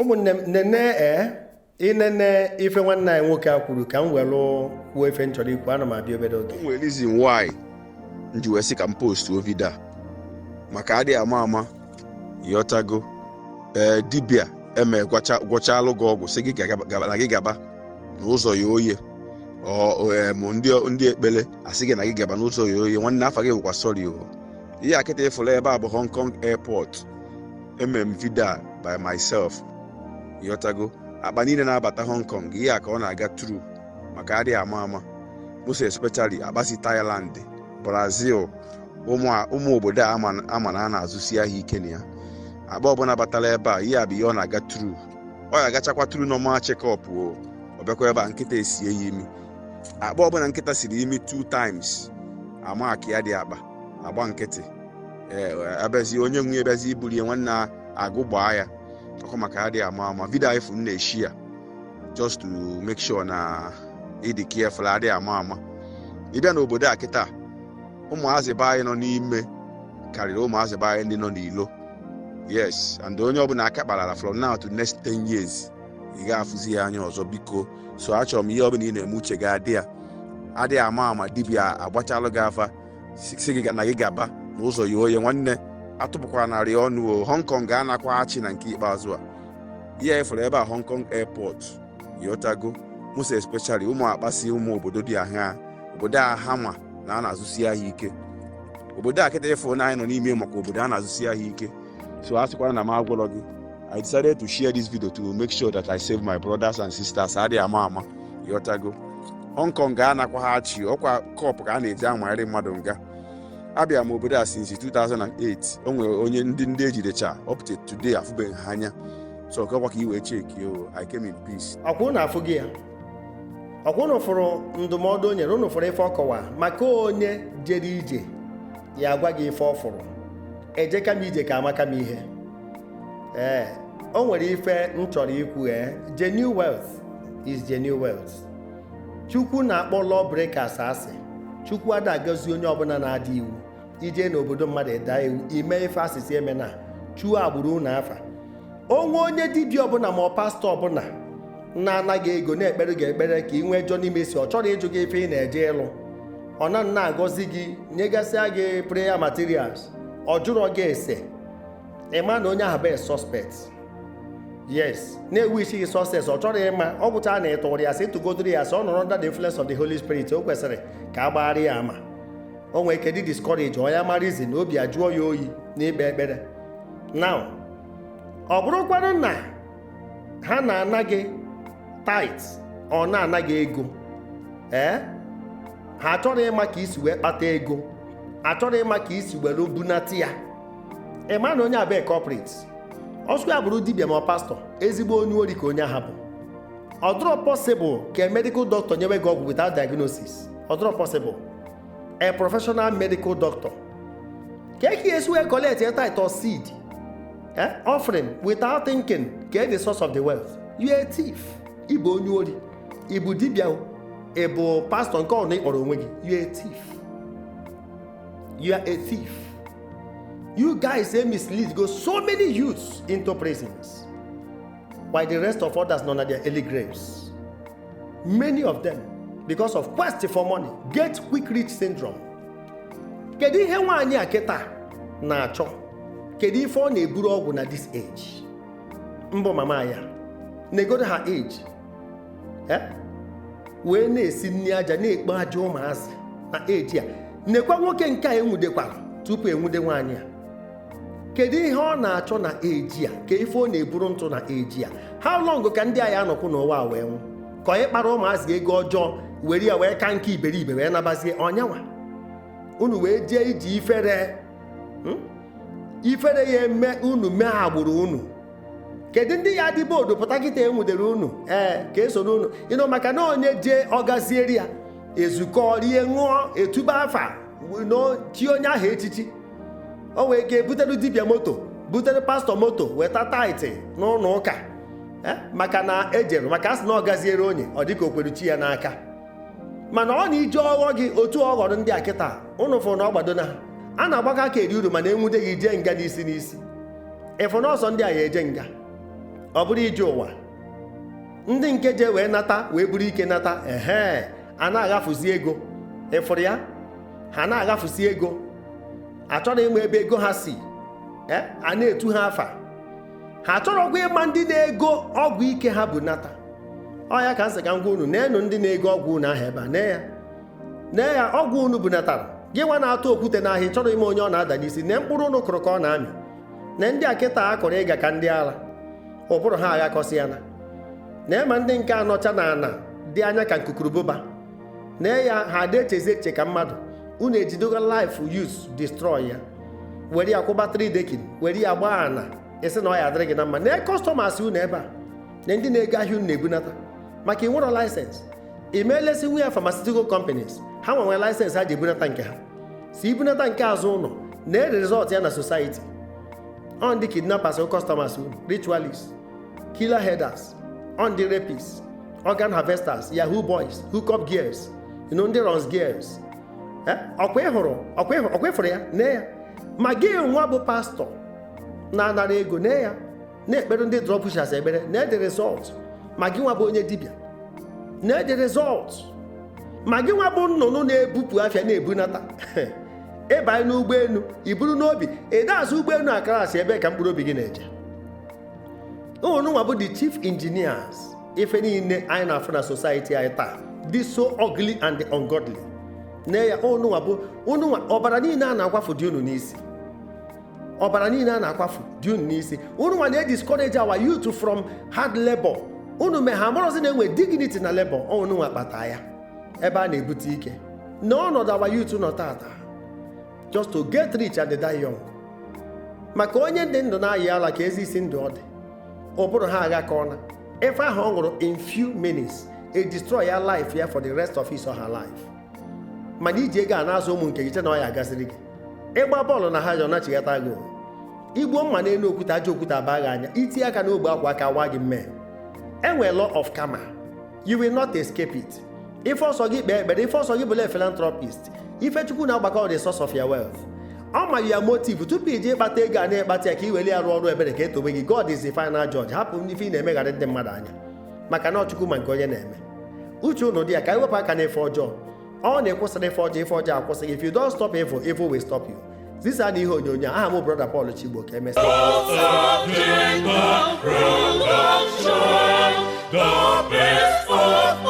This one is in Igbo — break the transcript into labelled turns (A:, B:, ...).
A: Ụmụnne m, nene, ee, inene ife nwanne anyị nwoke a kwuru ka m welụ kwuo ife m chọrọ ikwu. Ana m abịa obere oge.
B: O nwere reason why m ji wee sị ka m postuo video a, maka adịghị ama ama, ịghọtago? Ee, dibịa eme gwọchalụ gị ọgwụ, sị gị na gị gaba n'ụzọ ya oye. Ndị ekpere asị gị na gị gaba n'ụzọ ya oye. Nwanne, afa gị bụkwa, sorry o. Ihe a kịta ịfụrụ ebe a bụ Hong Kong Airport. Eme m video a by myself, ịghọtago? Akpa niile na-abata Hong Kong, ihe a ka ọ na-aga through, maka adịghị ama ama, most especially akpa si Thailand, Brazil, ụmụ obodo a ama na a na-azụsi ahịa ike na ya. Akpa ọbụla batara ebe a, ihe a bụ ihe ọ na-aga through. Ọ ya agachakwa through normal check-up o, ọ bịakwa ebe a, nkịta esie ya imi. Akpa ọbụla nkịta siri imi two times, ama ka ya dị akpa agba nkịtị. Ee, abịazi onye nwe bịazi iburu ya, nwanne, agụ gbaa ya ọkụ, maka adịghị ama ama. Video anyị fụ m na-eshi ya just to make sure na ịdị careful. Adịghị ama ama, ịbịa n'obodo a kịta, ụmụazị be anyị nọ n'ime karịrị ụmụazị be anyị ndị nọ n'ilo. Yes, and onye ọbụla aka kparara from now to next 10 years, ị ga-afụzi ya anya ọzọ. Biko, so achọrọ m ihe ọbụla ị na-eme, uche gị adị ya. Adịghị ama ama, dibịa agbachalụ gị afa, si gị na gị gaba n'ụzọ ya oye. Nwanne, atụpụkwara narị ọnụ o. Hong Kong ga-anakwa achị na nke ikpeazụ a. Ihe efere ebe a, Hong Kong Airport, ịghọtago? Most especially ụmụ akpa si ụmụ obodo dị ahịa, obodo a ha ma na a na-azụsi ahịa ike. Obodo a kịta ịfụ na anyị nọ n'ime, maka obodo a na-azụsi ahịa ike. So a sịkwara na m agwụrọ gị. I decided to share this video to make sure that I save my brothers and sisters. Adịghị ama ama, ịghọtago? Hong Kong ga-anakwa ha achị ọkwa kọpụ ka a na-eji amagharị mmadụ nga. Abịa m obodo a since 2008. O nwere onye ndị ejidecha up to today afụbeghị ha anya. So ọkwa ka i wee cheki o. I came in peace.
A: Ọkwa unu afụ gị ya, ọkwa unu fụrụ ndụmọdụ o nyere unu, fụrụ ife ọ kọwa maka onye jere ije ya agwa gị ife ọ fụrụ. Ejeka m ije ka amaka m ihe. Ee, o nwere ife m chọrọ ikwu. Ee, genuine wealth is genuine wealth. Chukwu na-akpọ law breakers asị. Chukwu ada agọzi onye ọbụla na-adị iwu. Ije n'obodo mmadụ eda iwu, ime ife asịsị eme na chuo agbụrụ unu afa. Onwe onye dibịa ọbụla ma ọ pastọ ọbụla na-anaghị ego na-ekpere gị ekpere ka ị nwee jọ n'ime si, ọ chọrọ ịjụ gị ife ị na-eje ịlụ, ọ na nna agọzi gị, nyegasịa gị prayer materials, ọ jụrọ gị ese, ịma na onye ahụ bụ a suspect. Yes, na-ewu isi gị success, ọ chọrọ ịma. Ọ gwụcha na ịtụrụ ya sị tụgodoro ya sị ọ nọrọ under the influence of the Holy Spirit. O kwesịrị ka a gbagharị ya ama. O nwee ike dị discourage, ọ ya mara izi na obi ajụọ ya oyi n'ikpe ekpere. Now, ọ bụrụkwanụ na ha na-ana gị tithe, ọ na-ana gị ego, ee, ha achọrọ ịma ka isi wee kpata ego, achọrọ ịma ka isi were bunata ya, ịma na onye abụọ culprit. Ọsụ ya bụrụ dibịa ma ọ pastọ, ezigbo onye ori ka onye ahụ bụ. Ọ dịrọ possible ka medical doctor nyewe gị ọgwụ without diagnosis. Ọ dịrọ possible. A professional medical doctor, ka eke esi wee collect a tithe or seed, eh, offering without thinking ka the source of the wealth? You are a thief. Ị bụ onye ori. Ị bụ dibịa o, ị bụ pastọ, nke ọ na ịkpọrọ onwe gị, you are a thief. You are a thief. You guys say mislead go so many youths into prisons while the rest of others nọ na their early graves, many of them because of quest for money, get quick rich syndrome. Kedu ihe nwaanyị a kịta na-achọ? Kedu ife ọ na-eburu ọgwụ na this age? Mbụ mama ya negodo ha age, eh? Wee na-esi nri aja, na-ekpo aja ụmụazị na age a. Nekwa nwoke nke a enwudekwara tupu enwude nwaanyị a. Kedu ihe ọ na-achọ na age a? Ka ife ọ na-eburu ntụ na age a? How long ka ndị a ya anọkwu n'ụwa a wee nwụ? Ka ọ ịkpara ụmụazị ego ọjọọ were ya wee ka nke iberibe wee nabazie ọnyanwa unu wee jee iji ifere, Ifere ya eme unu mee agbụrụ unu. Kedu ndị ya dị bold pụta kịta enwudere unu? Ee, ka esoro unu ịnụ, maka na onye jee ọ gazieri ya ezukọ, rie, ṅụọ, etuba afa chi onye ahụ echichi. O nwee ike butere dibịa moto, butere pastọ moto, weta tithe n'ụlọ ụka, maka na ejere maka a sị na ọ gaziere onye ọ dịka o kwere chi ya n'aka. Mana ọ na ije ọghọ gị otu ọ ghọrọ ndị a kịta ụnụ fụrụ na ọ gbado na ha a na-agbakọ aka eri uru, mana enwude gị jee nga n'isi n'isi. Ịfụ na ọsọ ndị a ya eje nga. Ọ bụrụ ije ụwa, ndị nke je wee nata wee buru ike nata, ehe, a na-aghafuzi ego. Ịfụrụ ya, ha na-aghafusi ego, achọrọ ịma ebe ego ha si. A na-etu ha afa, ha achọrọkwa ịma ndị na-ego ọgwụ ike ha bụ nata. Ọ ya ka m sị ka m gwa unu, neenụ ndị na-ego ọgwụ unu ahụ ebe a. Nee ya, nee ya, ọgwụ unu bunatara. Gị nwa na-atụ okwute n'ahịa, ị chọrọ ime onye ọ na-ada n'isi. Nee mkpụrụ unu kụrụ ka ọ na-amị. Na ndị a kịta akụrụ ịga ka ndị ara ụbụrụ ha aghakọsị ya na nee. Ma ndị nke anọcha na ana dị anya ka nkukurubụba, nee ya, ha ada echezi echiche ka mmadụ. Unu ejidogo life use destroy ya, were ya kwụba three decking, were ya gbaa ana, isi na ọ ya adịrị gị na mma. Nee customers unu ebe a, na ndị na-ego ahịa unu na-ebunata, maka ị nwere license imeelesi nwe ya. Pharmaceutical companies, ha nwenwe license ha ji ebunata nke ha si ibunata nke azụ ụlọ. Na result ya na society, ọ ndị kidnappers, customers unu, ritualists, killer herders, ọ ndị rapists, organ harvesters, yahoo boys, hookup girls, ndị runs girls. Ọkwa ịhụrụ, ọkwa ịhụrụ, ọkwa ịfụrụ ya. Nee ya. Ma gị nwa bụ pastọ na-anara ego, nee ya, na-ekpere ndị drug pushers ekpere, nee the result. Ma gị nwa bụ onye dibịa, nee the result. Ma gị nwa bụ nnụnụ na-ebupụ afịa na-ebunata, ịbanye n'ụgbọelu, iburu n'obi ịda azụ ụgbọelu akarasị, ebe ka mkpụrụ obi gị na-eje? Unu nwa bụ the chief engineers ife niile anyị na-afụ na society anyị taa dị so ugly and ungodly. Nee ya, unu nwa bụ unu nwa. Ọbara niile a na-akwafu dị unu n'isi, ọbara niile a na-akwafu dị unu n'isi. Unu nwa na-ediscourage our youth from hard labor. Unu mee ha amarọzi na-enwe dignity na labor. Unu nwa kpata ya ebe a na-ebute ike n'ọnọdụ our youth nọ tata, just to get rich and die young. Maka onye dị ndụ na-ayị ala ka ezi isi ndụ ọ dị, ụbụrụ ha aghakọọna. Ife ahụ ọ ṅụrụ, in few minutes e destroy ya life ya for the rest of his or her life. Mana iji ego a na-azụ ụmụ nke gị, che na ọ ya agaziri gị. Ịgba bọọlụ na ha jọ nachighata gị, igbuo mma n'elu okwute, ajọ okwute abaa gị anya, itinye aka n'ogbe akwa aka wa gị mmee. Enwere law of karma, you will not escape it. Ife ọsọ gị kpee ekpere, ife ọsọ gị bụla philanthropist, ife Chukwu na-agbakọ the source of your wealth. Ọ ma ya motive tupu iji ịkpata ego a na-ekpata ya ka i were ya rụọ ọrụ ebere ka etobe gị. God is the final judge. Hapụ ife ị na-emegharị ndị mmadụ anya, maka na Ọchukwu ma nke onye na-eme. Uche unu dị ya ka ewepụ aka n'ife ọjọọ. Ọ na-ekwụsịrị ife ọjọọ, ife ọjọọ akwụsịghị. If you don't stop evil, evil will stop you. Zisa na ihe onyonyo. Aha m, Brother Paul Chigbo. Ka emesịa.
C: Production, the best of